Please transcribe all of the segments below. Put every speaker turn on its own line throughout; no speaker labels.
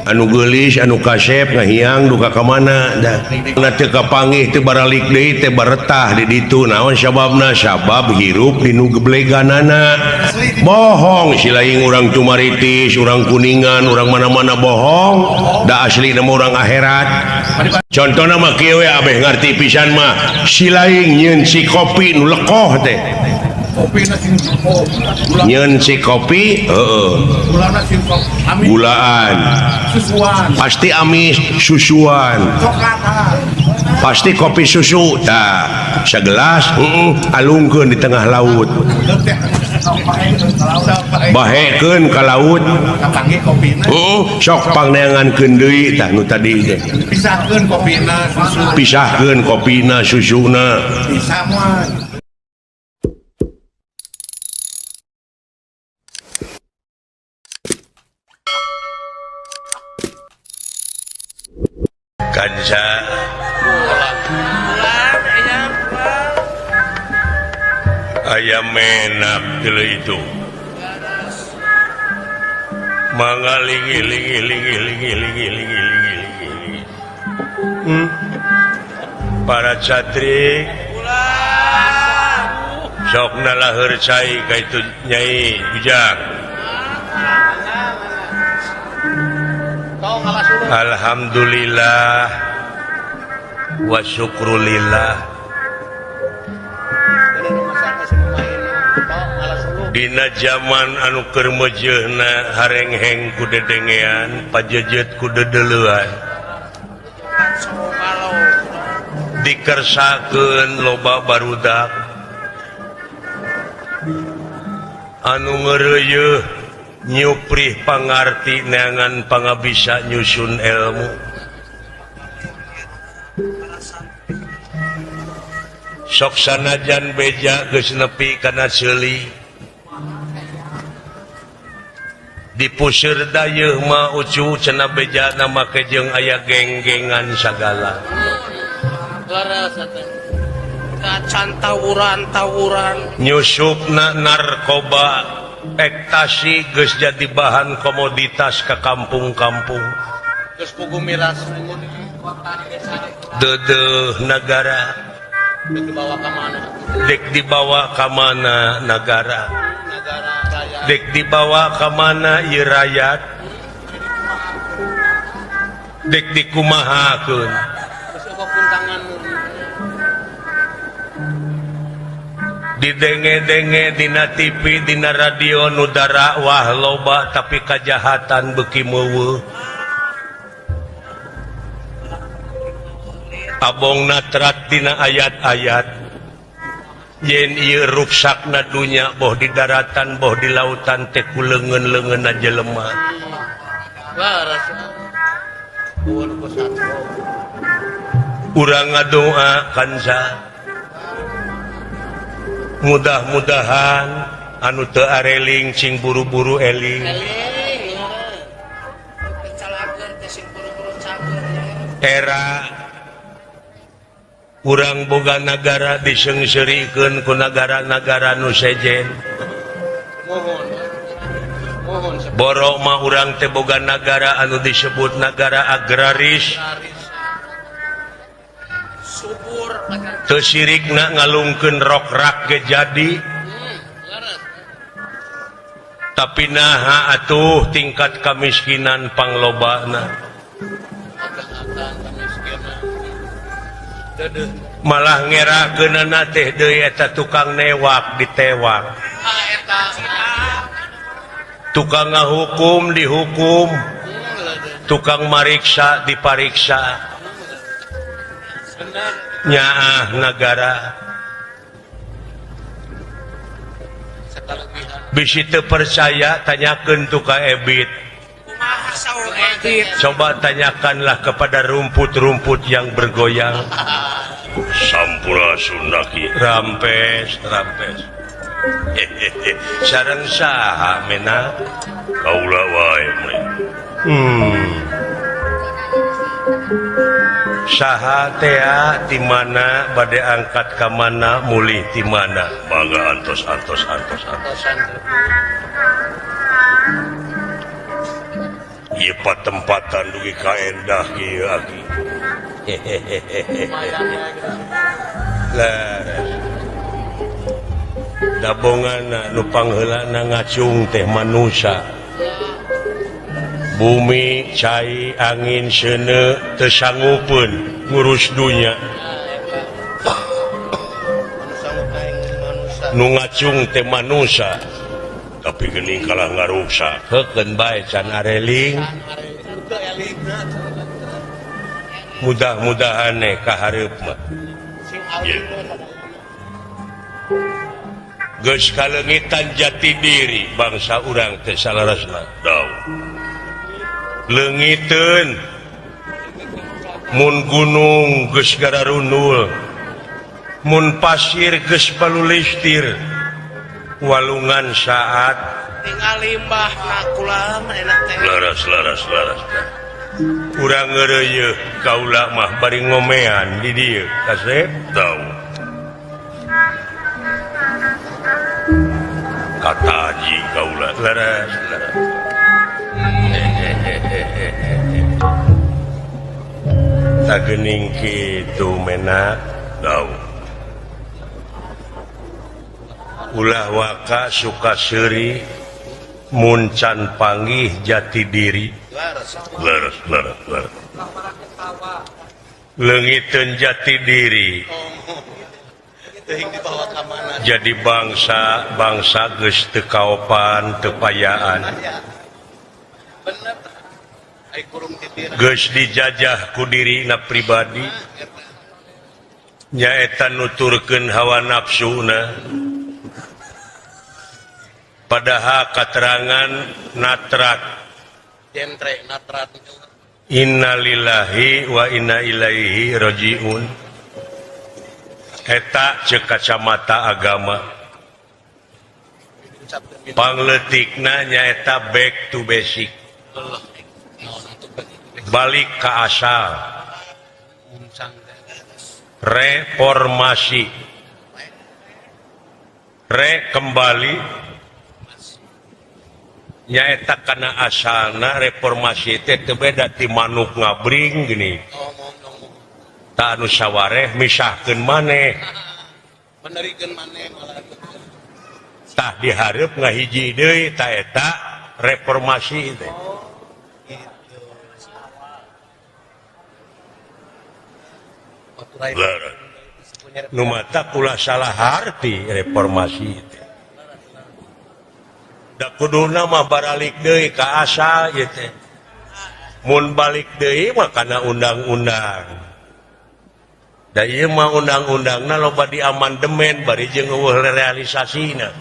Anu geulis anu kasep ngahiang duka ka mana dah. Na teu kapanggih teu baralik deui teh baretah di ditu naon sababna sabab hirup di nu gebleganana. Bohong si laing urang Tumaritis, urang Kuningan, urang mana-mana bohong. Da asli nama urang akhirat. Contohna mah kieu we abeh ngarti pisan mah si laing nyeun si kopi nu lekoh teh. Nyeun si kopi heeh. Gulaan. Pasti amis susuan. Pasti kopi susu tah sagelas heeh alungkeun di tengah laut. Bahekeun ka laut. Heeh sok pangneangankeun deui tah nu tadi teh.
Pisahkeun kopina susu.
Pisahkeun kopina susuna.
Pisah moal.
Kanca ayam menak dulu itu mangalingi lingi lingi lingi lingi lingi lingi lingi. Para catrik sok nalaheur cai ka itu Nyai Ujang. Alhamdulillah wa syukrulillah. Dina zaman anu keur meujeuhna harengheng ku dedengean pajejet ku dedeleuan dikersakeun loba barudak anu ngeureuyeuh nyuprih pangarti neangan pangabisa nyusun ilmu. Sok sanajan beja geus nepi kana seuli dipuseur dayeuh mah ucu cenah bejana make jeung aya geng-gengan sagala.
Kacan tawuran-tawuran
nyusupna narkoba ektasi geus jadi bahan komoditas ke kampung-kampung.
Geus pugu miras
deudeuh nagara
dek dibawa ka mana?
Dek dibawa ka mana nagara? Dek dibawa ka mana ieu rakyat? Dek dikumahakeun? Didenge-denge dina TV dina radio nu dakwah loba tapi kajahatan beuki meuweuh. Abong natrat dina ayat-ayat yen ieu ruksakna dunya boh di daratan boh di lautan teh ku leungeun-leungeunna jelema. Urang ngadoa kanca mudah-mudahan anu teu areling sing buru-buru eling. Era urang boga nagara diseungseurikeun ku nagara-nagara nu sejen. Boro mah urang teh boga nagara anu disebut nagara agraris. Teu sirikna ngalungkeun rokrak ge jadi. Tapi naha atuh tingkat kamiskinan panglobana. Malah ngerakeunana teh deui eta tukang newak ditewak. Tukang ngahukum dihukum. Tukang mariksa dipariksa. Nyaah nagara bisi teu percaya tanyakeun tu ka Ebit. Coba tanyakanlah kepada rumput-rumput yang bergoyang. Sampurasun laki rampes rampes. Sareng saha mena kaula wae. Saha tea di mana bade angkat ka mana mulih di mana mangga antos antos antos antos. Ieu patempatan dugi ka endah kieu aki. Leres. Dabongan nu pangheulana ngacung teh manusia. Bumi, cai, angin, seuneu teu sanggupeun ngurus dunya. Nu ngacung teh manusia. Tapi geuning kalah ngaruksa. Heukeun bae can areling. Mudah-mudahan ka hareup mah. Geus kaleungitan jati diri bangsa urang teh salaresna. Leungiteun mun gunung geus gararundul, mun pasir geus balulistir, walungan saat
tinggal limbah na kula mah enak teh.
Leres leres leres. Urang ngeureuyeuh kaula mah bari ngomean di dieu kasep tau. Kataji kaula leres leres. Tak geuning kitu menak tau. Ulah waka suka seuri mun can panggih jati diri. Leres leres leres. Leungiteun jati diri. Jadi bangsa bangsa geus teu kaopan teu payaan. Geus dijajah ku dirina pribadi. Nyaeta nuturkeun hawa nafsuna. Padahal katerangan natrat.
Jentre natrat.
Innalillahi wa inna ilaihi rajiun. Eta ceuk kacamata agama. Pangleutikna nyaeta back to basic. Balik ka asal. Reformasi. Re kembali nyaeta kana asalna reformasi teh teu beda ti manuk ngabring gini. Ta anu sawareh misahkeun maneh.
Benerikeun maneh malah.
Tah dihareup ngahiji deui ta eta reformasi teh. Nu mata kula salah harti reformasi teh. Da kuduna mah baralik deui ka asal ieu teh. Mun balik deui mah kana undang-undang. Da ieu mah undang-undangna loba diamandemen bari jeung eueuh realisasina.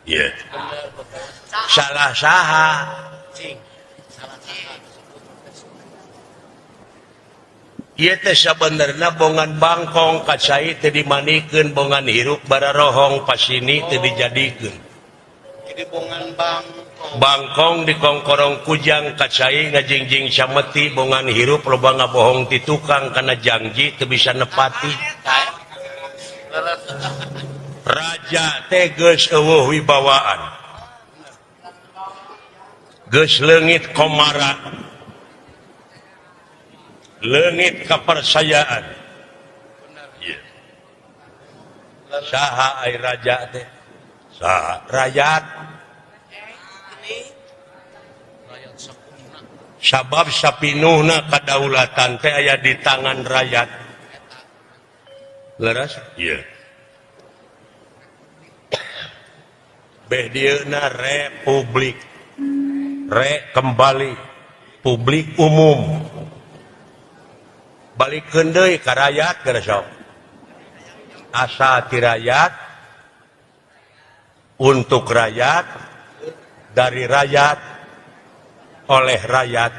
Ieu. Salah saha? Ieu teh sabenerna bongan bangkong ka cai teu dimanikeun, bongan hirup bararohong pasini teu dijadikeun.
Jadi bongan bangkong.
Bangkong dikongkorong kujang ka cai ngajingjing sameti, bongan hirup loba ngabohong ti tukang kana janji teu bisa nepati. Raja teh geus eueuh wibawaan. Geus leungit komara. Leungit kepercayaan. Yeah. Saha ai raja teh? Saha rakyat. Sabab sapinuhna kadaulatan teh aya di tangan rakyat. Leres? Iya. Beh dieuna republik. Re kembali publik umum. Balikeun deui ka rakyat geus sok. Asa ti rakyat, untuk rakyat, dari rakyat, oleh rakyat.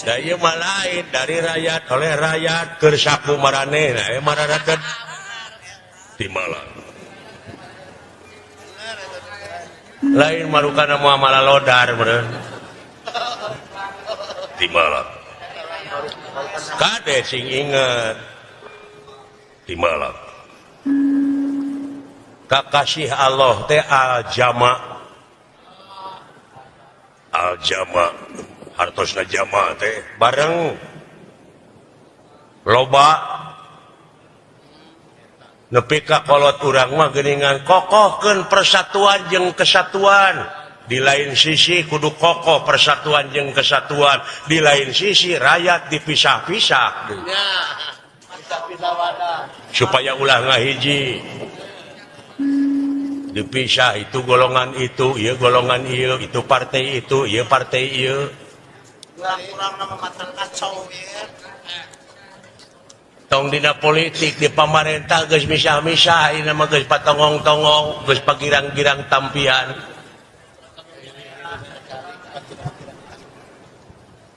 Da ieu mah lain dari rakyat oleh rakyat keur saku maranehna eh mararakeun di Malang. Lain marukana moal malalodar meureun. Di Malang. Kade sing inget di Malang. Kakasih Allah teh al jama. Al-jama hartosna jama teh bareng loba nepi ka kolot urang mah geuningan kokohkeun persatuan jeung kesatuan. Di lain sisi kudu kokoh persatuan jeung kesatuan, di lain sisi rakyat dipisah-pisah supaya ulah ngahiji. Dipisah itu golongan itu, ieu golongan ieu, itu partai itu, ieu partai ieu. Tong dina politik di pamarentah geus misah-misah, ayeuna mah geus patongong-tongong, geus pagirang-girang tampian.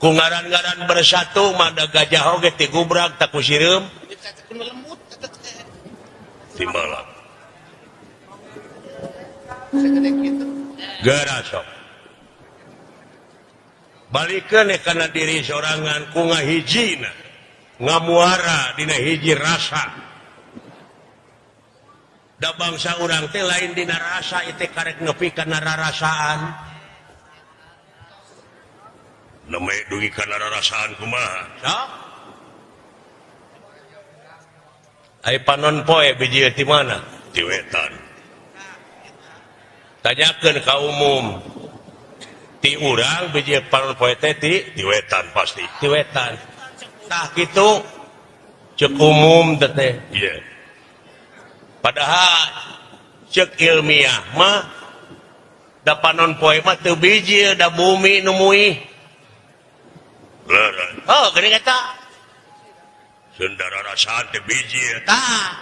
Ku ngaran-ngaran bersatu mah da gajah oge ti gubrak tak ku sireum. Timbalan. Geura sok. Balikeun kana diri sorangan ku ngahijina, ngamuara dina hiji rasa. Da bangsa urang teh lain dina rasa ieu teh karek nepi kana rarasaan. Neme dugi kana rarasaan kumaha? Sok. Ai panon poe biji ti mana? Ti wetan. Tanyakeun ka umum. Ti urang biji panon poe teh ti wetan pasti. Ti wetan. Tah kitu cek umum teh. Iya. Padahal cek ilmiah mah da panon poe mah teu biji da bumi nu muih. Leres. Oh, geuning eta. Sundara rasaan teh biji tah.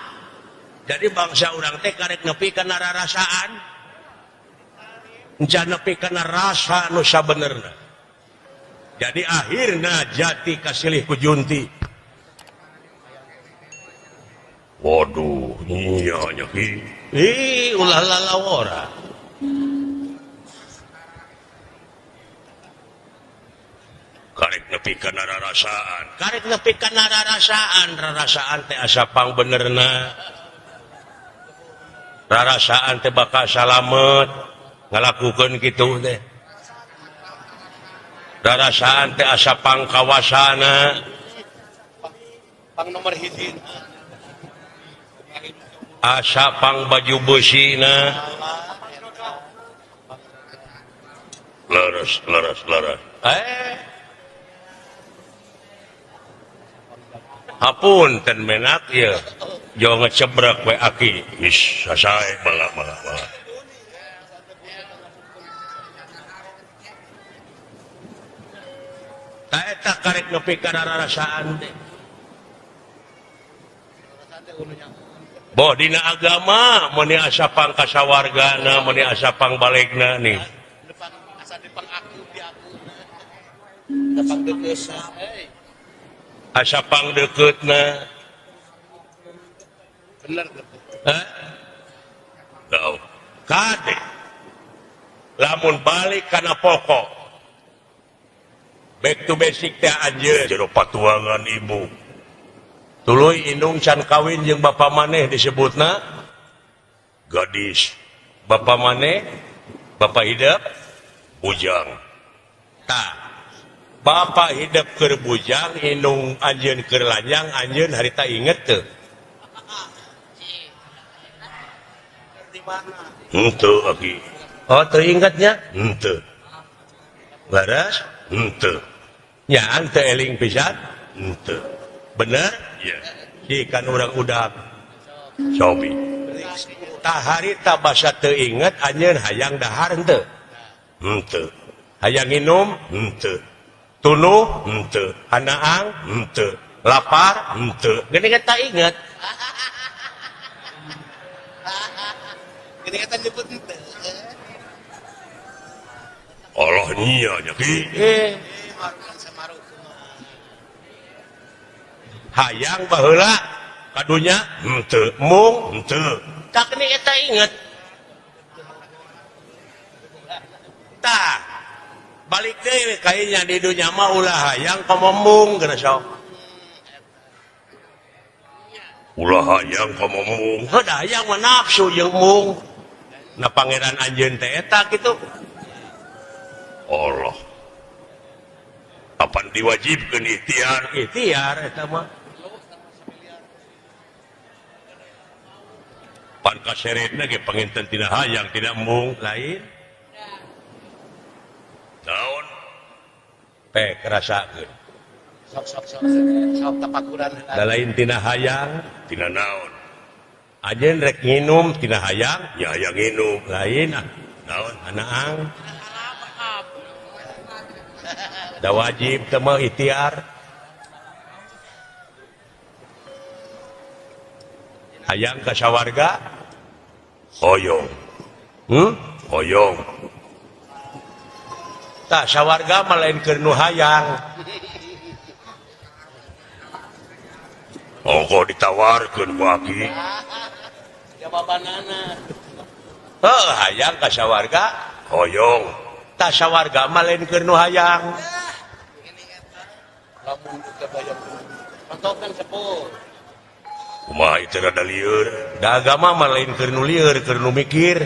Jadi bangsa urang teh karek nepi kana rarasaan. Encan nepi kana rasa nu sabenerna. Jadi akhirna jati kasilih ku junti. Waduh, nya nya ki. Ih, ulah lalawora. Karek nepi kana rarasaan. Karek nepi kana rarasaan, rarasaan teh asa pangbenerna. Rarasaan teh bakal salamet ngalakukeun kitu teh. Rarasaan teh asa pangkawasana.
Pang nomor hiji.
Asa pang baju beusina. Leres, leres, leres. Hapunten menak ieu. Jo ngecebrek we aki. Is sasae malah malah malah. Ta eta karek nepi ka rarasaan teh. Boh dina agama meuni asa pangkasawargana, meuni asa pangbalegna nih. Asa pangdekeutna.
Bener.
Hah? Tahu. Kade. Lamun balik kana pokok. Back to basic teh anjeun jero patuangan ibu. Tuluy indung can kawin jeung bapa maneh disebutna gadis. Bapa maneh bapa hidup bujang. Tah. Bapa hidup keur bujang, indung anjeun keur lanjang, anjeun harita inget teu? Henteu aki. Oh, teu ingetnya? Henteu. Baras? Henteu. Nya teu eling pisan? Henteu. Bener? Iya. Si kan urang udah cobi. Tah harita basa teu inget anjeun hayang dahar henteu? Henteu. Hayang nginum? Henteu. Tunuh? Henteu. Hanaang? Henteu. Lapar? Henteu. Geuning eta inget.
Geuning eta nyebut henteu.
Allah nya nya ki. Hayang baheula kadunya henteu, mung henteu. Tah geuning eta inget. Tah balik deui kayaknya di dunya mah ulah hayang komo mung geus sok. Ulah hayang komo mung. Heuh da hayang mah nafsu jeung mung. Na pangeran anjeun teh eta kitu. Allah apan diwajibkeun ikhtiar ikhtiar eta mah pan kaseretna ge panginten tina hayang tina embung lain naon pek rasakeun
sok sok sok sok tapakuran
da lain tina hayang tina naon ajeun rek nginum tina hayang nya hayang nginum lain ah naon anaang da wajib teh mah ikhtiar hayang ka sawarga hoyong hoyong tah sawarga mah lain keur nu hayang ongko ditawarkeun ku aki
jawabanana
heuh hayang ka sawarga hoyong tah sawarga mah lain keur nu hayang
lamun teu bayar contohkan sepuh
kumaha ieu rada lieur da agama mah lain keur nu lieur keur nu mikir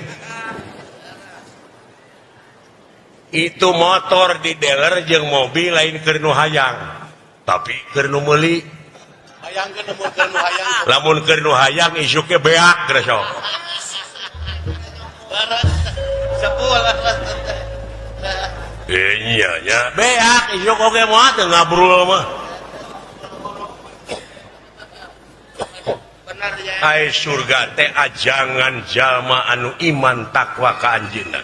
itu motor di dealer jeung mobil lain keur nu hayang tapi keur nu meuli
hayang keur nu hayang
lamun keur nu hayang isuk ge beak geus sok
sepuh lah
iya nya beak isuk oge moal teu ngabrul mah ai surga teh ajangan jalma anu iman takwa ka anjeunna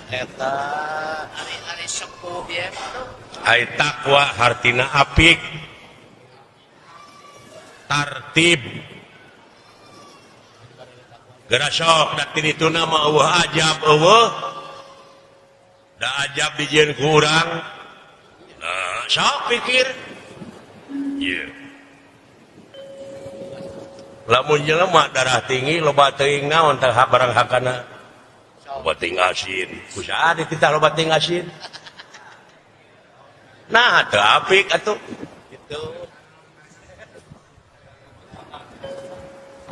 eta ari-ari sepuh ye
ai takwa hartina apik tartib geura sok da ti dituna mah eueuh ajab eueuh da ajab dijieun ku urang nah sok pikir ieu lamun jelema darah tinggi loba teuing naon teh barang hakana loba teuing asin kusaha dititah loba teuing asin nah teu apik atuh
kitu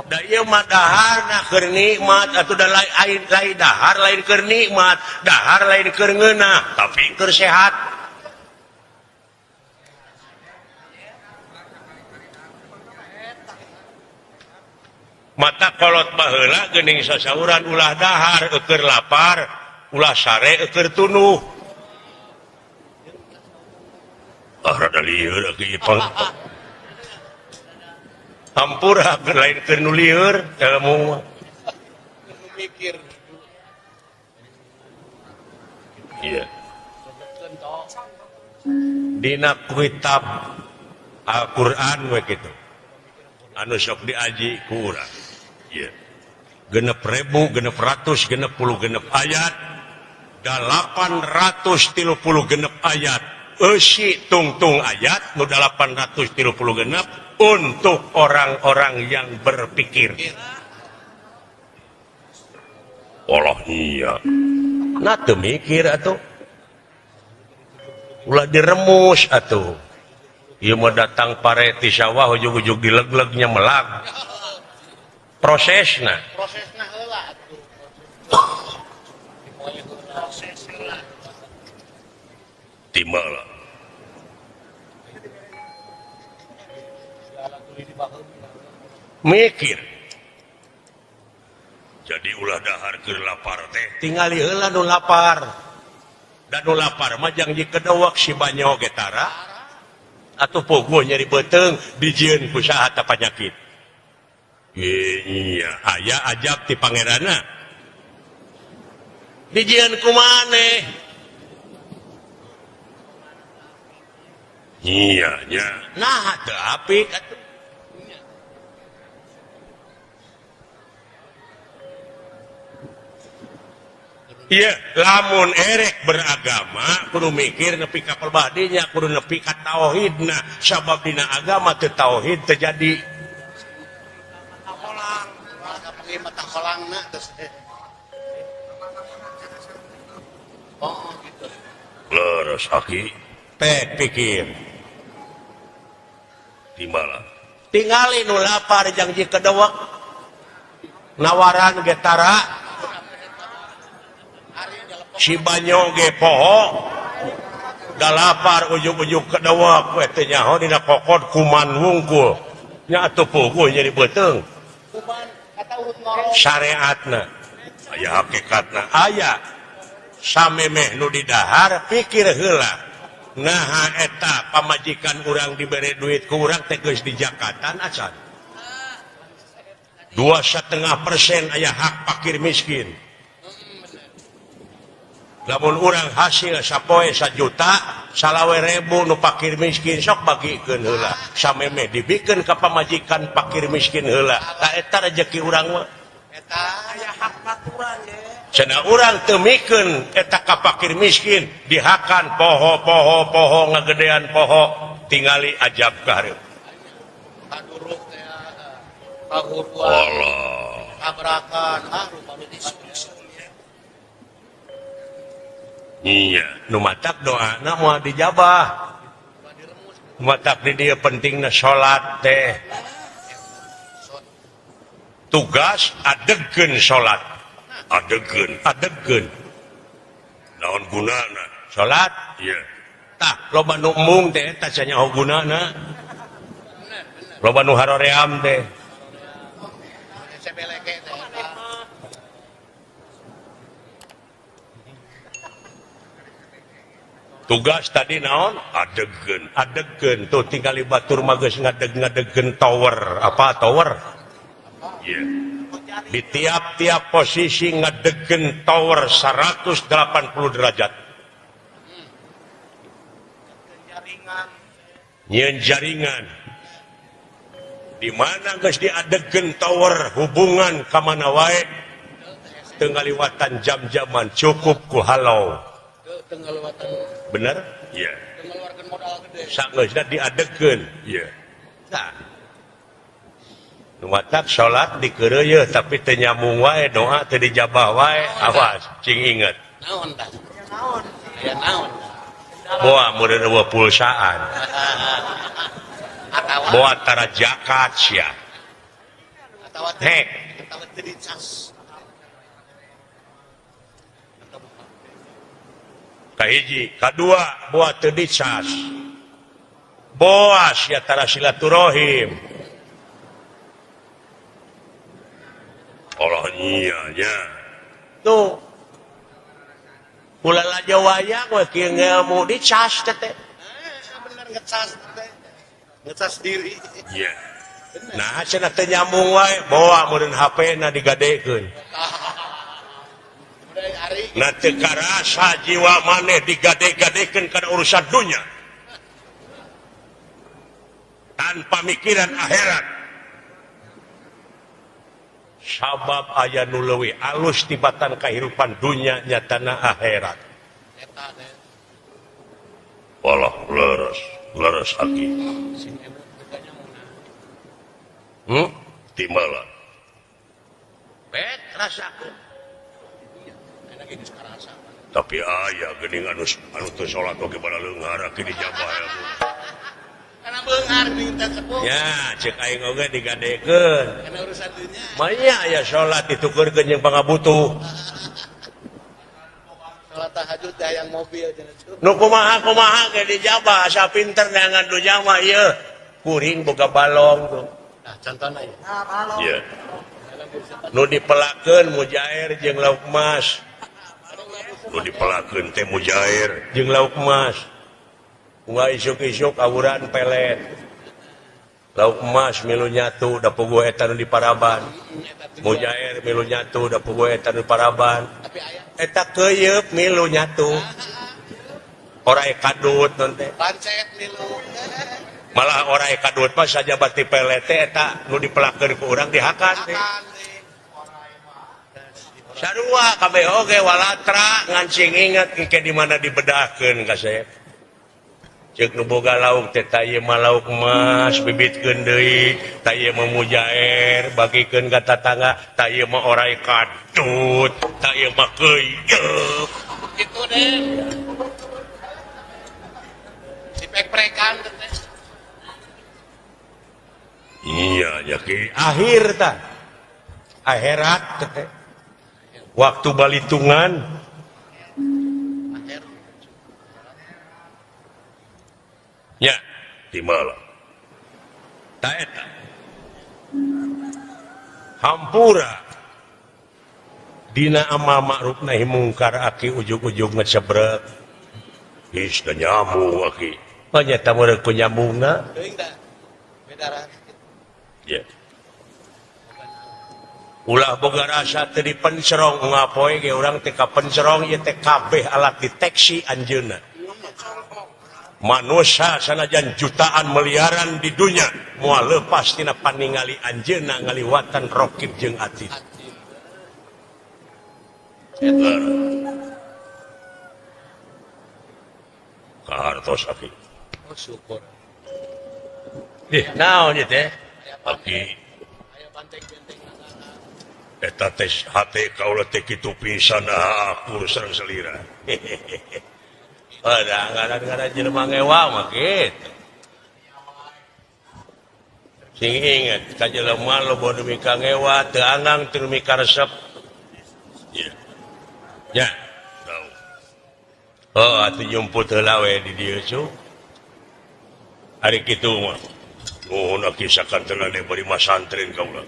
da ieu mah daharna keur nikmat atuh da lain dahar lain keur nikmat dahar lain keur ngeunah tapi keur sehat mata kolot baheula geuning sasauran ulah dahar eueur lapar ulah sare eueur tunuh ah rada lieur ieu hampura lain keur nu lieur ilmu mah
mikir
ieu dina kitab Al-Qur'an we kitu anu sok diaji ku urang ieu 6.666 ayat 836 ayat eusi tungtung ayat nu 836 untuk orang-orang yang berpikir. Allah iya nah teu mikir atuh ulah diremus atuh ieu mah datang pare ti sawah ujug-ujug dileglegnya melag prosesna
prosesna heula atuh proses heula
timala mikir jadi ulah dahar keur lapar teh tingali heula nu lapar da nu lapar mah jang dikedewek si banyo ge tara atuh puguh nyeri beuteung dijieun ku saha ta panyakit iya aya ajab ti pangeranna dijieun ku maneh iya nya nah teu apik atuh iya lamun erek beragama kudu mikir nepi ka perbadinya kudu nepi ka tauhidna sabab dina agama teu tauhid teu jadi leres aki pek pikir timbala tingali nu lapar jang ji kedewek nawaran ge tara si banyo ge poho Da lapar ujug-ujug kedewek we teu nyaho dina kokot kuman wungkul. Nya atuh puguh nyeri beuteung.
Kuman kata urut ngorong.
Syariatna aya hakikatna aya. Samemeh nu didahar pikir heula. Naha eta pamajikan urang dibere duit ku urang teh geus dijakatan acan. 2,5% aya hak fakir miskin. Lamun urang hasil sapoe 1 juta, 25.000 nu fakir miskin sok bagikeun heula. Samemeh dibikeun ka pamajikan fakir miskin heula. Ta eta rejeki urang mah.
Eta aya hak baturan ye.
Cenah urang teu mikeun eta ka fakir miskin dihakan poho poho poho ngagedean poho tingali ajab ka hareup.
Kaduruk teh pahuruan.
Allah.
Tabrakan ah rupa-rupa.
Iya, nu matak doana moal dijabah. Matak di dieu pentingna salat teh. Tugas adegkeun salat. Adegkeun, adegkeun. Naon gunana? Salat? Iya. Tah, loba nu embung teh eta cenah gunana. Loba nu haroream teh. Tugas tadi naon? Adegkeun, adegkeun. Tuh tinggali batur mah geus ngadeg-ngadegkeun tower. Apa tower? Iya. Di tiap-tiap posisi ngadegkeun tower 180 derajat. Nyieun jaringan. Di mana geus diadegkeun tower hubungan ka mana wae teu ngaliwatan jam-jaman cukup ku halau. Bener? Iya. Sageusna diadegkeun. Iya. Tah. Nu matak salat dikeureuyeun tapi teu nyambung wae doa teu dijabah wae. Awas, cing inget.
Naon tah? Naon? Aya naon?
Boa meureun eueuh pulsaan. Boa tara zakat sia.
Atawa
Hek.
Atawa teu dicas.
Kahiji, kadua boa teu dicas. Boa sia tara silaturahim. Allah nya nya. Tuh. Ulah laja wayang we kieu ngelmu dicas teh teh.
Bener ngecas teh. Ngecas diri.
Iya. Nah, cenah teu nyambung wae, boa meureun HP-na digadekeun. Nah, teu karasa jiwa maneh digade-gadekeun kana urusan dunya. Tanpa mikiran akhirat. Sabab aya nu leuwih alus tibatan kahirupan dunya nyatana akhirat. Walah leres, leres aki. Timbalan. Bet rasakeun. Tapi aya geuning anu teu salat oge bala leunghar aki dijabah ilmu.
Kana beunghar geuning teh sepuh.
Ya, ceuk aing oge digadekeun.
Kana urusan dunya.
Maya aya salat ditukeurkeun jeung pangabutuh.
Salat tahajud hayang mobil cenah.
Nu kumaha-kumaha ge dijabah asa pinter neangan dunya mah ieu. Kuring boga balong tuh.
Nah, contohna ieu.
Nah, balong.
Iya. Nu dipelakeun mujair jeung lauk emas. Nu dipelakeun teh mujair jeung lauk emas. Unggal isuk-isuk awuran pelet. Lauk emas milu nyatu da puguh eta nu diparaban. Mujair milu nyatu da puguh eta nu diparaban. Eta keuyeup milu nyatu. Orai kadut non teh.
Pancet milu.
Malah orai kadut mah saja bati pelet teh eta nu dipelakeun ku urang dihakan teh. Sarua kabeh oge walatra ngan sing inget engke di mana dibedahkeun ka saya. Ceuk nu boga lauk teh ta ieu mah lauk emas bibitkeun deui, ta ieu mah mujair bagikeun ka tatangga, ta ieu mah orai kadut, ta ieu mah keuyeup.
Kitu deh. Dipek-prekan teh.
Iya, ya ki akhir tah. Akhirat teh. Waktu balitungan. Nya di malam. Ta eta. Hampura dina amal ma'ruf nahi mungkar aki ujug-ujug ngecebrek. Geus da nyambung aki. Oh nyata meureun ku nyambungna.
Teuing da. Beda
Ya. Ulah boga rasa teu dipencerong ngapoe ge urang teh kapencerong ieu teh kabeh alat deteksi anjeunna. Manusia sanajan jutaan miliaran di dunia moal leupas tina paningali anjeunna ngaliwatan rokib jeung atid. Kahartos aki.
Oh syukur.
Ih, naon ieu teh? Aki. Eta teh hate kaula teh kitu pisan akur sareng salira. Ada ngaran-ngaran jelema ngewa mah kitu. Sing inget ka jelema loba nu mika ngewa teu angang teu mika resep. Ya. Ya. Oh, atuh nyumput heula we di dieu cu. Ari kitu mah. Nuhun aki sakantenan bari masantren kaula.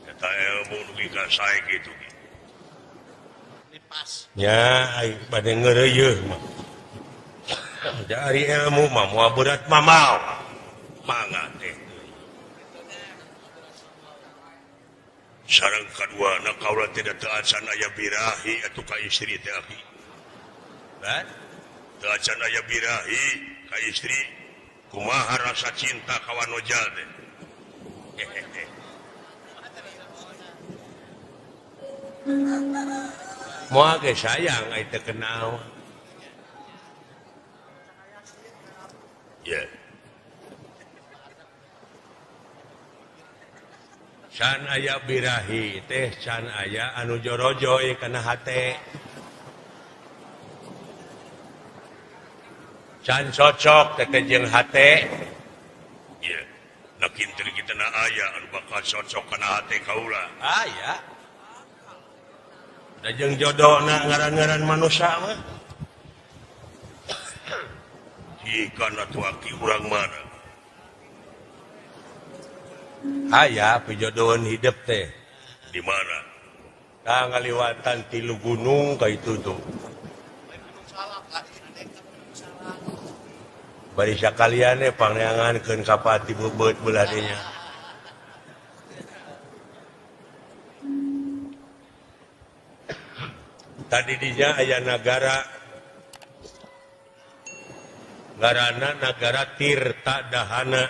Eta ilmu nu ka sae kitu. Nya ai bade ngeureuyeuh mah. Dari ilmu mah moal berat mah mau. Mangga teh. Sareng kaduana kaula teh teu acan aya birahi atuh ka istri teh aki. Kan? Teu acan aya birahi ka istri. Kumaha rasa cinta kawan ojal teh. Moal ge sayang ai teu kenal. Ya. Can aya birahi teh can aya anu jorojoy kana hate. Can cocok teh jeung hate. Iya. Na kinten kita na aya anu bakal cocok kana hate kaula. Aya. Da jeung jodona ngaran-ngaran manusia mah. Jika atuh aki urang mana? Aya pijodohan hidup teh. Di mana? Tah ngaliwatan tilu gunung ka itu tuh. Bari sakalian pangneangankeun ka pati beubeut beulah dinya. Tadi dinya aya nagara ngaranna nagara Tirta Dahana.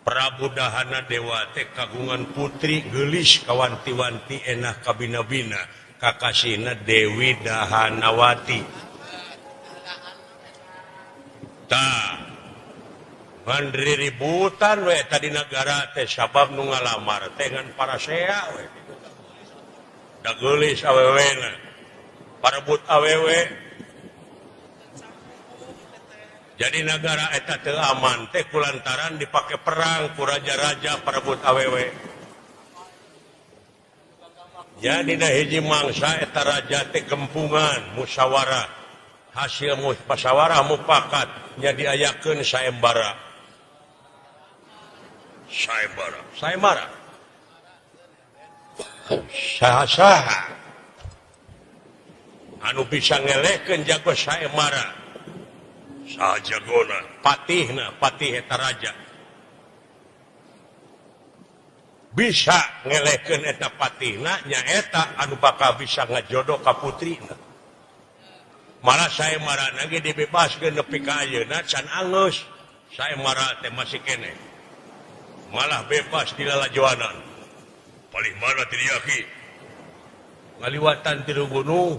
Prabu Dahana Dewa teh kagungan putri geulis kawanti-wanti enah kabina-bina kakasihna Dewi Dahanawati. Tah mandiri ributan we tadi nagara teh sabab nu ngalamar teh ngan parasea we. Da geulis awewena parebut awewe. Jadi nagara eta teu aman teh kulantaran dipake perang ku raja-raja parebut awewe. Jadi na hiji mangsa eta raja teh gempungan musyawarah. Hasil musyawarah mufakat nya diayakeun saembara. Saembara, saembara. Saha-saha anu bisa ngelehkeun jago saembara. Saha jagona, patihna, patih eta raja. Bisa ngelehkeun eta patihna nya eta anu bakal bisa ngajodoh ka putrina. Malah saya marah lagi dibebaskeun nepi ka ayeuna can alus. Saya marah teh masih keneh. Malah bebas di lalajoanan. Palih mana teu diaki? Ngaliwatan tilu gunung.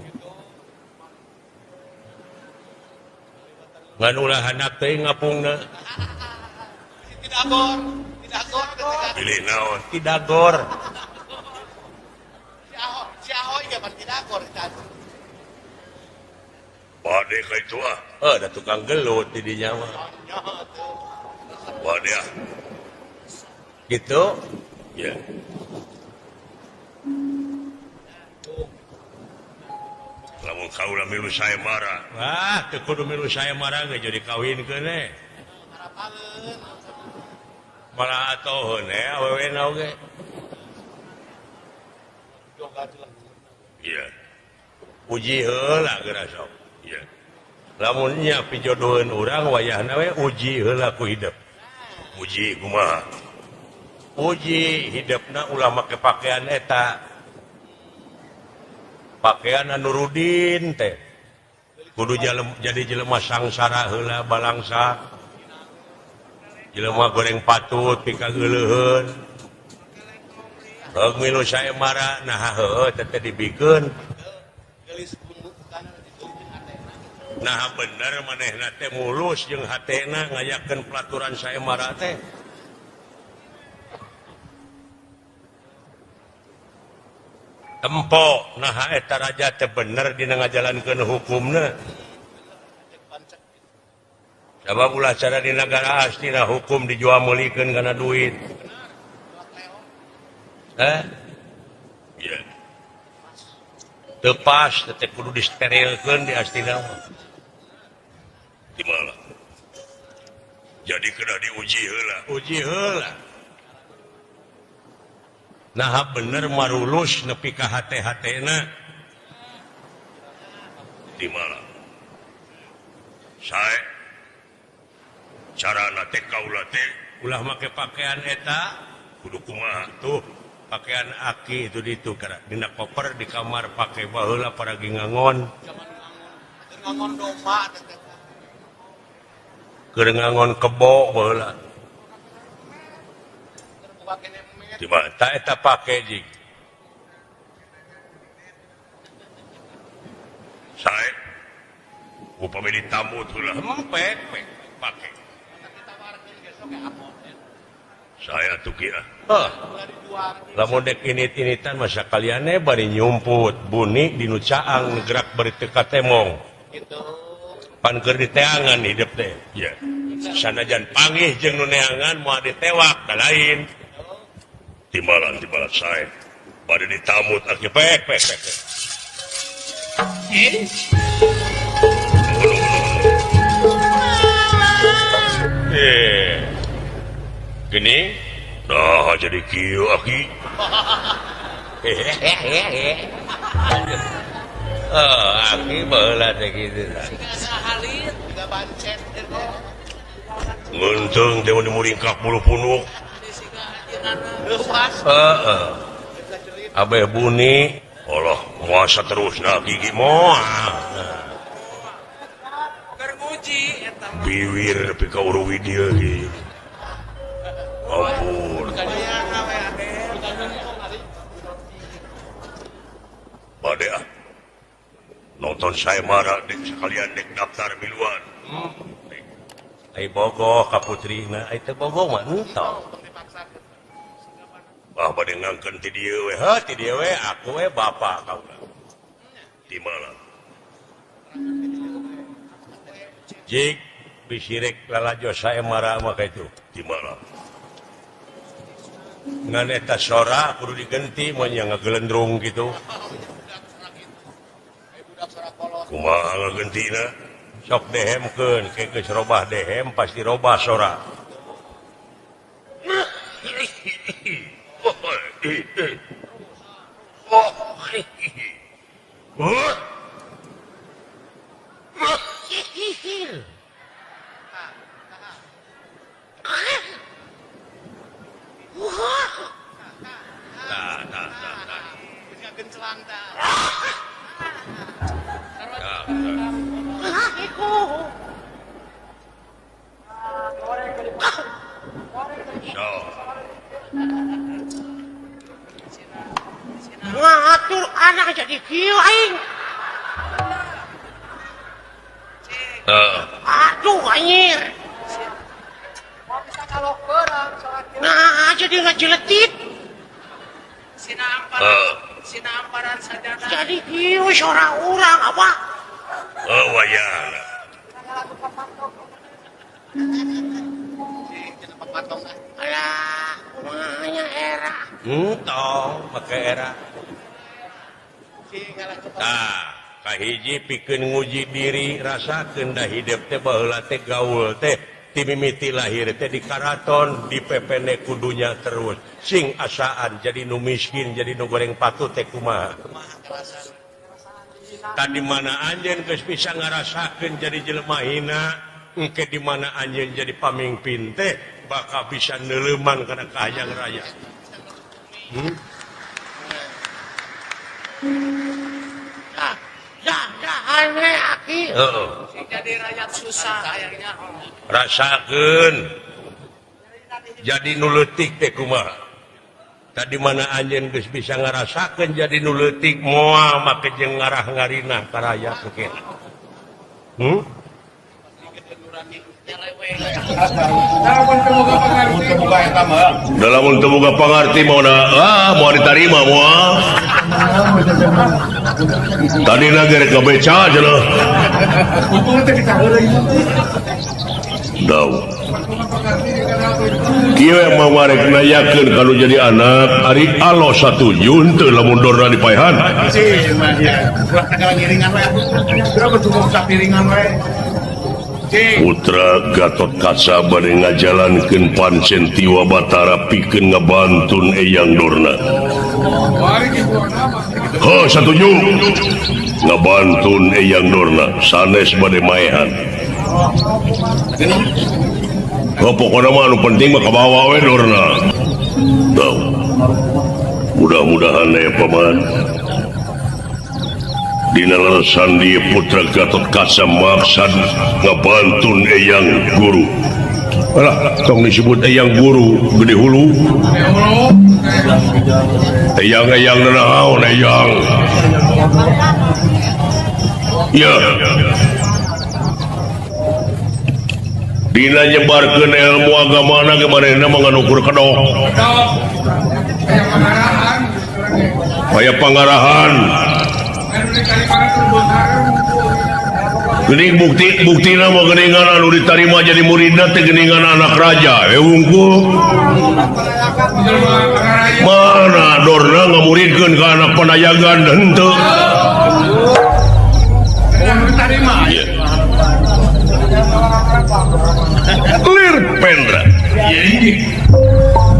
Ngan ulah hanak teuing ngapungna.
Tidagor, tidagor.
Pilih naon? Tidagor.
Si Ahoy, si Ahoy ge pan tidagor eta.
Bade ka itu ah. Oh, da tukang gelut di dinya mah. Bade ah. Gitu? Ya. Lamun kaula milu saya marah. Wah, teu kudu milu saya marah ge jadi kawinkeun eh. Malah atoheun eh awewe na oge. Iya. Uji heula geura sok. Iya. Lamun nya pijodoheun urang wayahna we uji heula ku hidep. Uji kumaha? Uji hidepna ulah make pakaian eta. Pakaian anu rudin teh. Kudu jadi jelema sangsara heula balangsa. Jelema goreng patut pikageuleuheun. Heug milu saya marah nah heueuh teh dibikeun. Nah bener manehna teh mulus jeung hatena ngayakeun pelaturan saya marah teh. Tempo nah eta raja teh bener dina ngajalankeun hukumna. Sabab ulah cara di nagara astina hukum dijual meulikeun kana duit. Eh? Iya. Teu pas teh kudu disterilkeun di astina mah. Di mana? Jadi kena diuji heula. Uji heula. Nah bener marulus nepi ka hate-hatena. Di mana? Sae carana teh kaula teh ulah make pakaian eta kudu kumaha tuh pakaian aki itu ditu dina koper di kamar pake baheula paragi ngangon.
Ngangon domba teh.
Keur ngangon kebo baheula. Di mana eta pake jig. Sae upami ditamut heula empek pake. Saya tuh kira. Hah. Lamun dek init-initan masa kaliannya bari nyumput buni di nu caang gerak bari teu katemong.
Gitu.
Pan keur diteangan hidup teh. Ya. Sanajan panggih jeung nu neangan moal ditewak da lain. Timbalan-timbalan saya bari ditamut aki pek pek pek. Gini, nah jadi kieu aki. Oh, aki baheula teh kitu tah.
Siga bancet.
Ngeunteung teh mun muringkak bulu punuk. Heeh. Abeh buni, Allah muasa terusna gigi moal.
Keur nguji eta mah.
Biwir nepi ka uruwi dieu ge. Ampun. Bade ah. Nonton saya marah dek sekalian dek daftar miluan. Ai bogoh ka putrina, ai teu bogoh mah entong. Bah bade ngangkeun ti dieu we, heuh ti dieu we aku we bapa kaula. Di mana? Jik bisirek lalajo saya marah mah kaitu. Di mana? Ngan eta sora kudu digenti mun nya ngagelendrung kitu. Kumaha ngagentina? Sok dehemkeun, ke geus robah dehem pasti robah sora.
Ngatur anak jadi kieu aing. Aduh anjir. Nah, jadi ngajeletit.
Sina amparan sajada.
Jadi kieu sora urang apa?
Oh wayahna.
Alah, kumaha nya era.
Entong make era. Tah, Kahiji pikeun nguji diri rasakeun da hidep teh baheula teh gaul teh ti mimiti lahir teh di karaton di pepene kudunya terus sing asaan jadi nu miskin jadi nu goreng patut teh kumaha. Tadi mana anjeun geus bisa ngarasakeun jadi jelema hina, engke di mana anjeun jadi pamimpin teh bakal bisa neuleuman kana kahayang raya. Heeh.
Jadi rakyat susah hayangnya.
Rasakeun jadi nu leutik teh kumaha. Tadi mana anjeun geus bisa ngarasakeun jadi nu leutik moal make jeung ngarah ngarinah ka raya engke. Dalam teu boga pangarti mauna ah moal ditarima moal. Tadi na ge rek ngabeca cenah. Daw. Kieu mah warek nayakeun kalau jadi anak ari alo satuju henteu lamun dorna dipaehan. Putra Gatotkaca bade ngajalankeun pancen tiwa Batara pikeun ngabantun Eyang Dorna. Heuh satuju ngabantun Eyang Dorna sanes bade maehan. Oh, pokoknya mah anu penting mah kabawa we Dorna. Tau. Mudah-mudahan ya paman. Dina leresan dieu Putra Gatotkaca maksad ngabantun Eyang Guru. Alah, tong disebut Eyang Guru gede hulu. Eyang-eyang naon eyang. Ya. Dina nyebarkeun ilmu agamana ge manehna mah nganukur kedok. Aya pangarahan. Geuning bukti-buktina mah geuningan anu ditarima jadi muridna teh geuningan anak raja. Wungkul. Mana Dorna ngamuridkeun ka anak panayagan henteu. Clear Pendra.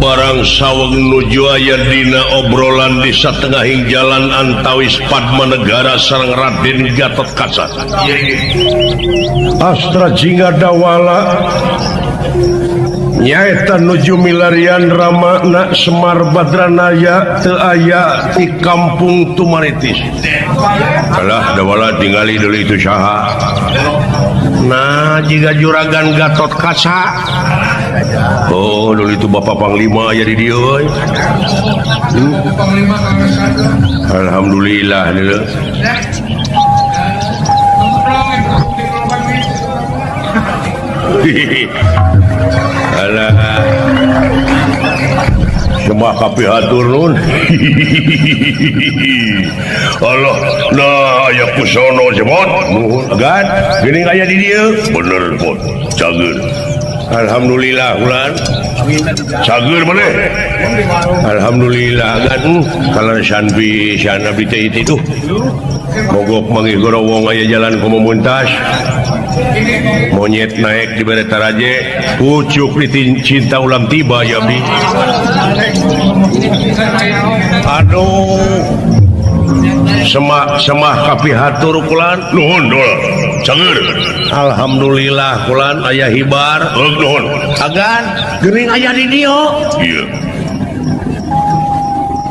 Barang saweg nuju aya dina obrolan di satengahing jalan antawis Padmanegara sareng Raden Gatotkaca. Astra Jingga Dawala nyaeta nuju milarian Ramana Semar Badranaya teu aya di kampung Tumaritis. Alah Dawala tingali deui itu saha. Nah jiga juragan Gatotkaca. Oh dulu itu Bapak Panglima aya di dieu euy. Alhamdulillah deuleu. Alah. Semua kapihatur nun. Allah, nah aya kusono jemot. Nuhun agan, geuning aya di dieu. Bener pot, cager. Alhamdulillah ulan. Cager maneh. Alhamdulillah agan kalaresan pisan abdi teh itu. Mogok manggih gorowong aya jalan kumamuntas. Monyet naik di bere taraje, pucuk di cinta ulam tiba ya abdi. Aduh. Semah kapihatur kulan nuhun dol. Cager. Alhamdulillah kulan aya hibar. Nuhun. Agan geuning aya di dieu. Ieu.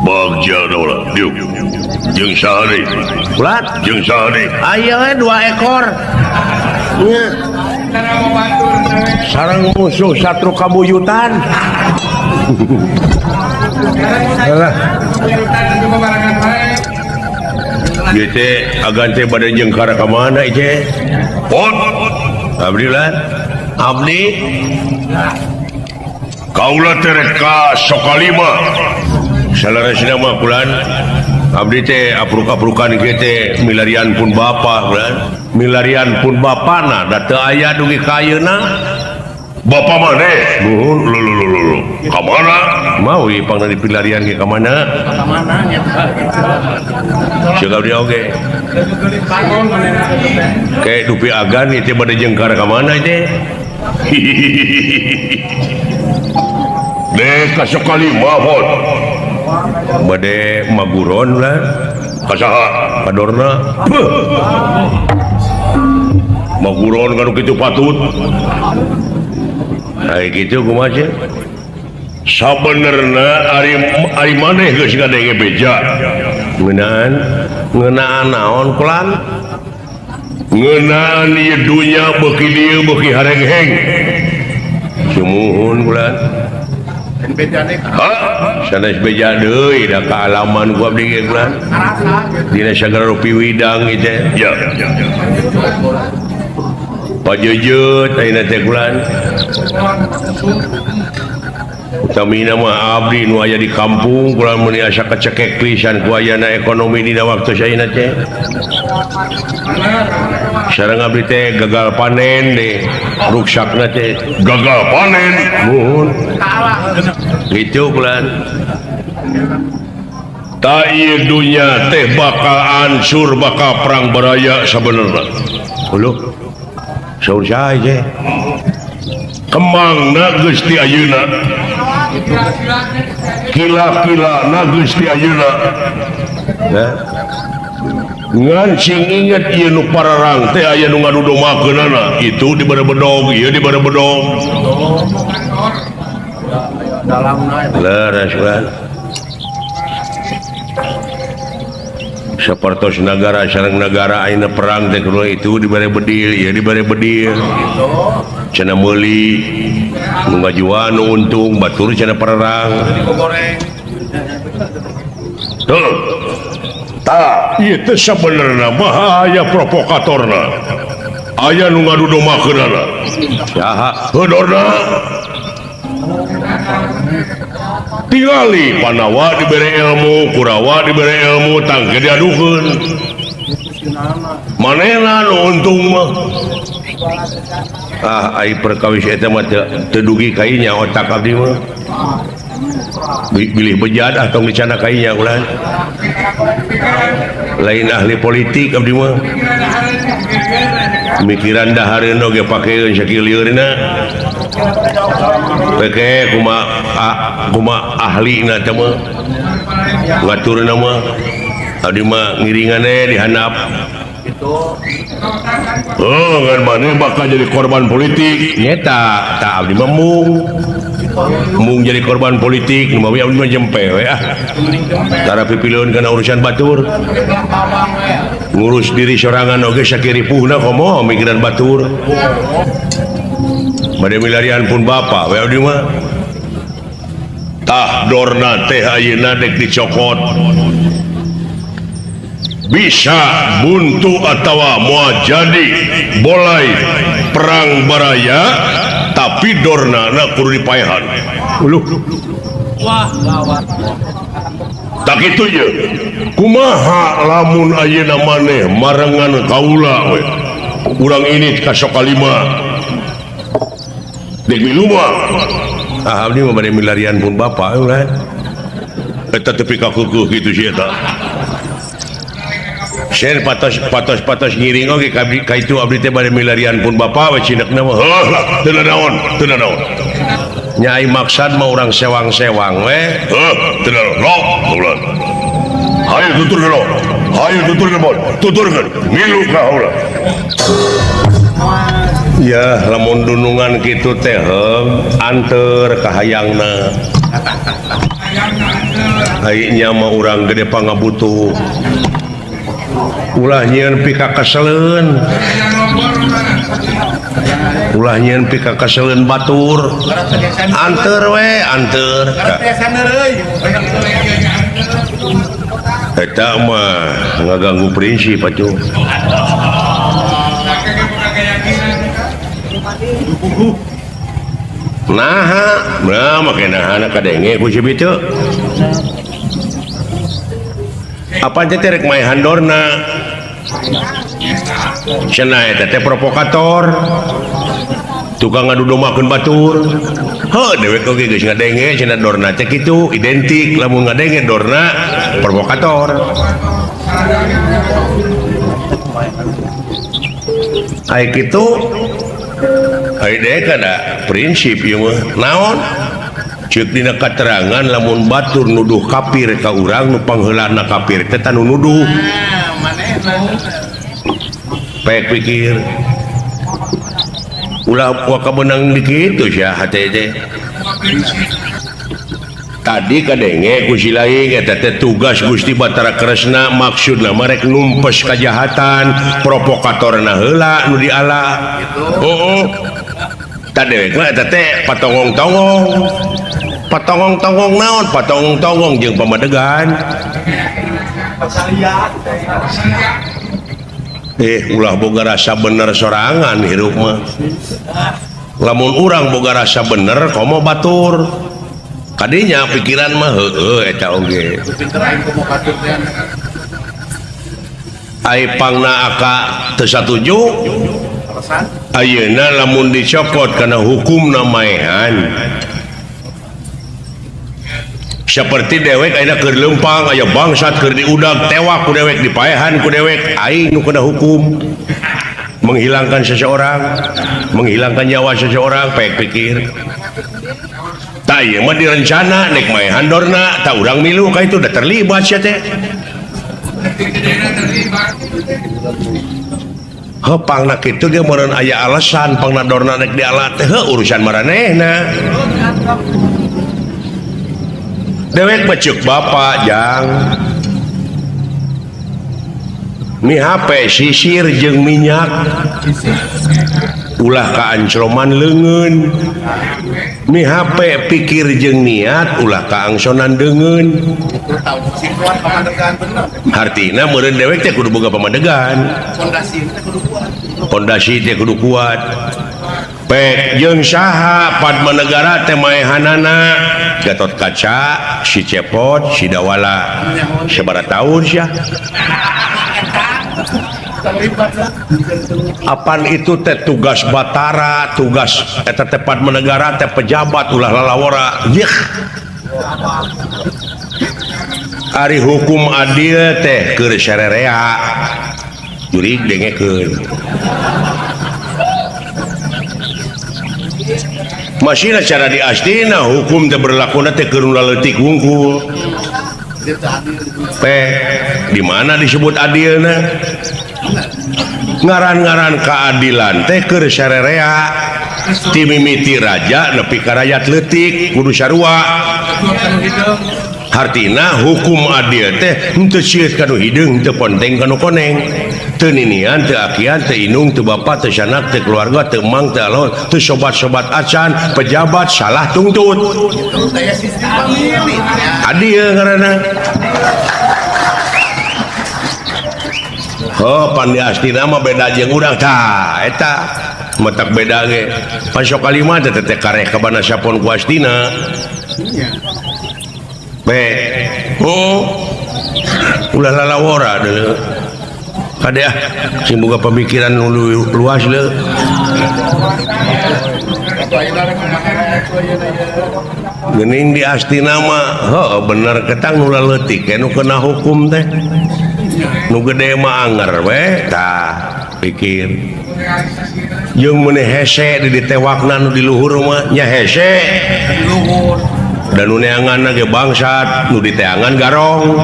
Bagja dola diuk. Jeung saha deui? Kulan jeung saha deui? Aya we 2 ekor. Nya. Sareng musuh satru kabuyutan. Alah. Ieu teh agan teh bade jeung kara ka mana ieu teh? Pot. Abdi lah. Abdi. Kaula teh rek ka Sokalima. Saleresna mah kulan abdi teh apruk-aprukan kieu teh milarian pun bapa kulan. Milarian pun bapana da teu aya dugi ka ayeuna. Bapa maneh? Nuhun lulu. Ka mana? Mawi pangna dipilarian ge ka mana?
Ka mana nya?
Ceuk abdi oge. Kayak dupi agan itu bade jengkar ka mana teh? Deh ka Sokalima hot. Bade maguron lah. Ka saha? Ka Dorna. Maguron kan kitu patut. Ai kitu kumaha sih? Sabenerna ari maneh geus ngadenge beja. Ngeunaan naon kulan? Ngeunaan ieu dunya beuki dieu beuki harengheng. Sumuhun kulan. Sanes beja deui da kaalaman ku abdi ge kulan. Dina sagala rupi widang ieu teh. Ya. Pajejeut ayeuna teh kulan. Utamina mah abdi nu aya di kampung kulan meuni asa kecekek pisan ku ayana ekonomi dina waktu ayeuna teh. Sareng abdi teh gagal panen deh, ruksakna teh gagal panen. Muhun. Gitu kulan. Ta ieu dunya teh bakal hancur, bakal perang baraya sabenerna. Heuh. Saur saha teh? Kemangna geus ti ayeuna. Kila-kila na geus ti ayeuna. Nah. Ngan sing inget ieu nu pararang teh aya nu ngadudomakeunana. Itu dibere bedog, ieu dibere bedog. Leres kan. Sapertos nagara sareng nagara ayeuna perang teh kudu itu dibere bedil, ieu dibere bedil. Cenah meuli nu ngajual nu untung batur cenah perang. Tuh. Tah, ieu teh sabenerna mah aya provokatorna. Aya nu ngadudomakeunana. Saha? Heudorna. Tingali Pandawa dibere ilmu, Kurawa dibere ilmu, tangke diadukeun. Manehna nu untung mah. Ah, ai perkawis eta mah teu dugi ka inya otak abdi mah. Bilih bejat ah tong dicana ka inya ulah. Lain ahli politik abdi mah. Mikiran dahareun oge pakeun sakieu lieurna. Peke kuma ahlina teh mah. Ngaturna mah abdi mah ngiringane dihandap. Oh, ngan maneh bakal jadi korban politik. Nyeta, tah abdi mah mung. Mung jadi korban politik, nu mawi abdi mah jempe we ah. Tara pipileun kana urusan batur. Ngurus diri sorangan oge sakiripuhna komo mikiran batur. Bade milarian pun bapa we abdi mah. Tah dorna teh ayeuna dek dicokot. Bisa buntu atawa moal jadi bolai perang baraya tapi dornana kudu dipaehan. Uluh.
Wah, gawat.
Tak kitu ye. Kumaha lamun ayeuna maneh marengan kaula we. Urang ini ka Sokalima. Dek milu mah. Ah abdi mah bade milarian pun bapa ulah. Eta tepi ka keukeut kitu si eta. Sen patos ngiring oge ka itu abdi teh bade milarian pun bapa we cinekna mah. Heuh lah, teu naon, teu naon. Nya ai maksad mah urang sewang-sewang we. Heuh, teu naon. Lo, ulah. Hayu tuturkeun lo. Hayu tuturkeun bon. Tuturkeun. Milu ka ulah. Ya, lamun dunungan kitu teh anteur ka hayangna. Ai nya mah urang gede pangabutuh. Ulah nyieun pika keseleun. Ulah nyieun pika keseleun batur. Anteur we, anteur. Eta mah ngaganggu prinsip atuh. Naha, nah make nahana kadenge ku si bitu. Apa teh rek maehan dorna? Cenah eta teh provokator. Tukang ngadudomakeun batur. Heuh dewek oge geus ngadenge cenah Dorna teh kitu identik lamun ngadenge Dorna provokator. Ai kitu ai dewek ada prinsip ieu mah naon? Ceuk dina katerangan lamun batur nuduh kafir ka urang nu pangheulana kafir teh tanu nuduh. Pek pikir ulah waka benang di kitu sia hate teh. Tadi kadenge ku si laing eta teh tugas Gusti Batara Kresna maksudna mah rek numpes kajahatan provokatorna heula nu diala. Heeh. Tah dewek mah eta teh patongong-tongong. Patongong-tongong naon? Patongong-tongong jeung pamadegan. Ulah boga rasa bener sorangan hirup mah. Lamun urang boga rasa bener komo batur. Kadinya pikiran mah heueuh eta oge. Ai pangna aka teu satuju. Ayeuna lamun dicokot kana hukumna maehan. Seperti dewek ayeuna keur leumpang aya bangsat keur diudag tewak ku dewek dipaehan ku dewek aing nu kena hukum menghilangkan seseorang, menghilangkan nyawa seseorang pek pikir. Tah ieu mah direncana nek maehan Dorna tah urang milu ka itu udah terlibat sia teh. Heuh pangna kitu ge meureun aya alasan pangna Dorna nek diala teh heuh urusan maranehna. Dewek becek bapak jang mi HP sisir jeung minyak ulah kaancroman leungeun mi HP pikir jeung niat ulah kaangsonan deungeun. Hartina meureun dewek teh kudu boga pamadegan, pondasi teh kudu kuat. Pek jeung saha Padma Negara teh maehanana Gatot Kaca, si Cepot, si Dawala. Sabaraha tahun sia? Apan itu teh tugas Batara, tugas eta teh Padma Negara teh pejabat ulah lalawora. Yeuh. Ari hukum adil teh keur sarerea. Jurig dengekeun. Masih cara di astina hukum teh berlakuna teh keur leutik wungkul. Teh di mana disebut adilna? Ngaran-ngaran keadilan teh keur sarerea. Ti mimiti raja nepi ka rakyat leutik kudu sarua. Hartina hukum adil teh henteu sieut ka nu hideung, henteu ponteng ka nu koneng. Teu ninian, teu akian, teu inung, teu bapa, teu sanak, teu keluarga, teu mang, teu alon, teu sobat-sobat acan, pejabat salah tuntut. Adil ngaranna. Oh, pan di astina mah beda jeung urang tah eta matak beda ge. Pan sok kalima teh teh kareh ka bana sapon ku astina. Be, oh, ulah lalawora deuleu. Kade ah, sing boga pemikiran nu luas leuh. Geuning di astina mah, heuh bener ketang nu leutik nu kena hukum teh. Nu gede mah anger we, tah pikir. Jeung meuni hese di ditewakna nu di luhur mah nya hese.
Di luhur.
Dan nu neanganna ge bangsat, nu diteangan garong.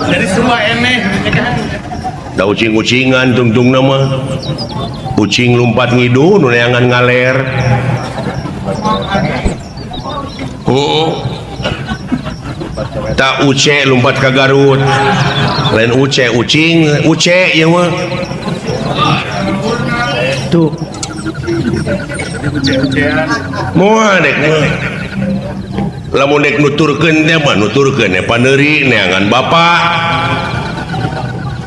Jadi semua eneh.
Da ucing-ucingan tungtungna mah. Ucing lumpat ngidul, nu neangan ngaler. Heeh. Tak uce lumpat ka Garut. Lain uce ucing, uce ieu mah. Tuh. Moal dek mah. Lamun dek nuturkeun teh mah nuturkeun we paneuri neangan bapak.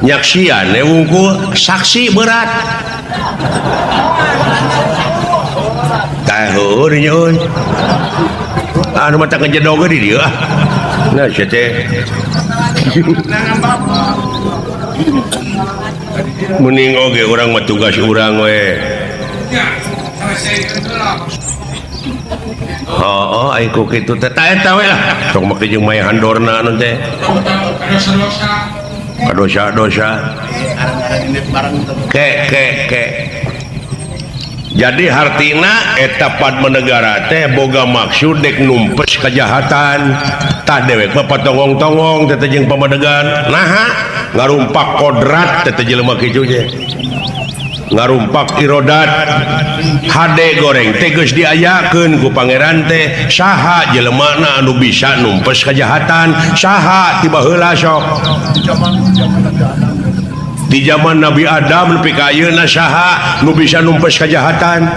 Nyaksian we wungkul saksi berat. Tah heueuh nya euy. Anu mah teh ngejedog di dieu ah. Nah sia teh. Mending oge urang mah tugas urang we. Oh, oh, aing ku kitu teh ta eta we lah. Sok make jeung maya handorna anu teh. Kadosa-dosa. Ke ke ke. Jadi hartina eta Padmanegara teh boga maksud dek numpes kejahatan. Tah dewek mah patongong-tongong teh jeung pamadegan. Naha ngarumpak kodrat teh jelema kitu teh. Ngarumpak irodat. Hade goreng teh geus diayakeun ku pangeran teh saha jelemana anu bisa numpes kejahatan, saha ti baheula sok. Di zaman Nabi Adam nepi ka ayeuna saha nu bisa numpes kejahatan?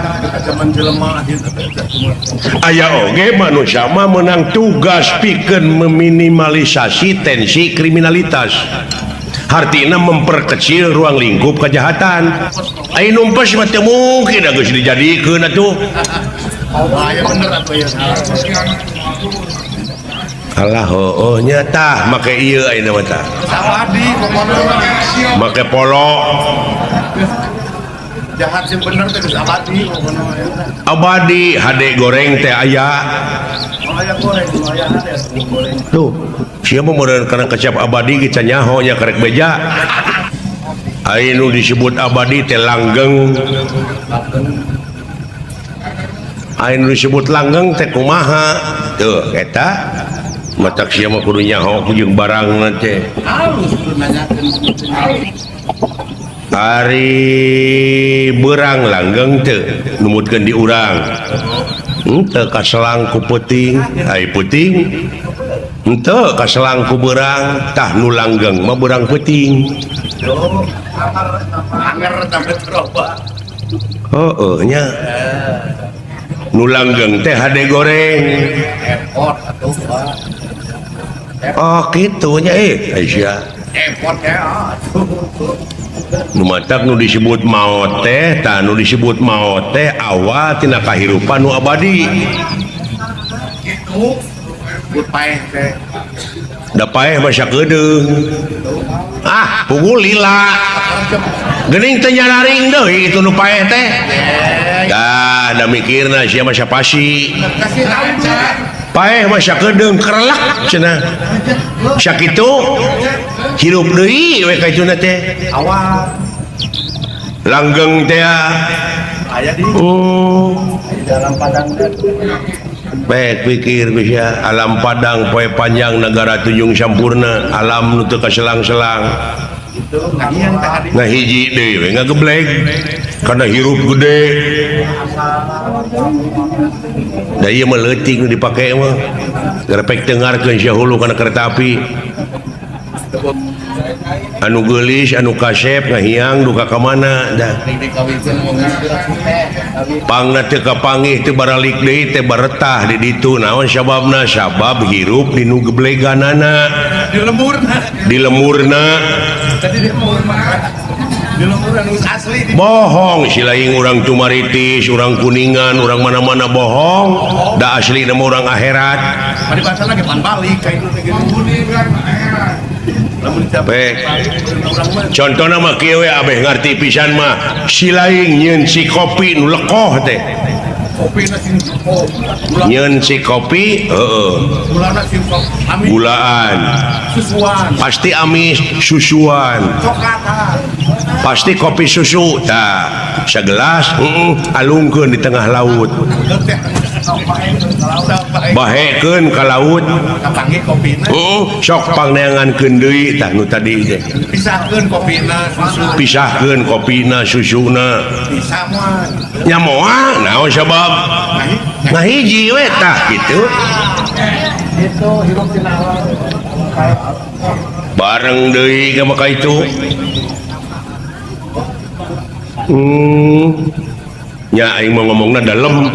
Aya oge manusia mah meunang tugas pikeun meminimalisasi tensi kriminalitas. Hartina memperkecil ruang lingkup kejahatan. Ai numpes mah teu mungkin geus dijadikeun atuh. Alah heueuh nya tah make ieu ayeuna mah tah. Make polo.
Jahat sing bener teh geus abadi.
Abadi hade goreng teh aya.
Aya goreng, aya hade goreng.
Tuh, sia mah meureun kana kecap abadi ge can nyaho nya karek beja. Ai nu disebut abadi teh langgeng. Ai nu disebut langgeng teh kumaha? Tuh, eta matak sia mah kudu nyaho jeung barangna teh.
Halus kudu nanyakeun.
Ari berang langgeng teu numutkeun di urang. Henteu kaselang ku peuting, ai peuting. Henteu kaselang ku berang, tah nu langgeng mah berang peuting. Heueuh nya. Nu langgeng teh hade goreng. Oh kitu nya Aisyah. Nu matak nu disebut maot teh, tah nu disebut maot teh awal tina kahirupan nu abadi. Da paeh mah sakedeung. Ah, pukul lila. Geuning teu nyararing deui itu nu paeh teh. Dah, da mikirna sia mah sapasi. Paeh mah sakedeung kerelak cenah. Sakitu hirup deui we ka ituna teh.
Awal.
Langgeng teh
aya di.
Oh.
Dalam padang teh.
Baik pikir bisa alam padang poe panjang negara tunjung sampurna alam nu teu kaselang-selang. Ngahiji deui we ngageblek kana hirup gede. Da ieu mah leutik nu dipake mah. Gerepek tengarkeun sia hulu kana kereta api. Anu geulis, anu kasep ngahiang duka ka mana dah. Pangna teu kapanggih teu baralik deui teh baretah di ditu naon sababna? Sabab hirup di nu gebleganana.
Di lemurna.
Di lemurna.
Di lemurna nu asli.
Bohong si lain urang Tumaritis, urang Kuningan, urang mana-mana bohong. Da asli nama urang akhirat.
Mari basana ge pan balik ka itu teh gitu.
Baik. Contohna mah kieu we abeh ngarti pisan mah si lain nyeun si kopi nu lekoh teh. Nyeun si kopi heeh. Gulaan.
Susuan.
Pasti amis susuan. Pasti kopi susu tah sagelas heeh alungkeun di tengah laut. Bahekeun ka laut. Heeh, sok pangneangankeun deui tah nu tadi teh.
Pisahkeun kopina susu.
Pisahkeun kopina susuna.
Bisa moal.
Nya moal naon sabab? Ngahiji we tah kitu.
Itu hirup tina awal.
Bareng deui ka maka itu. Nya aing mah ngomongna dalem.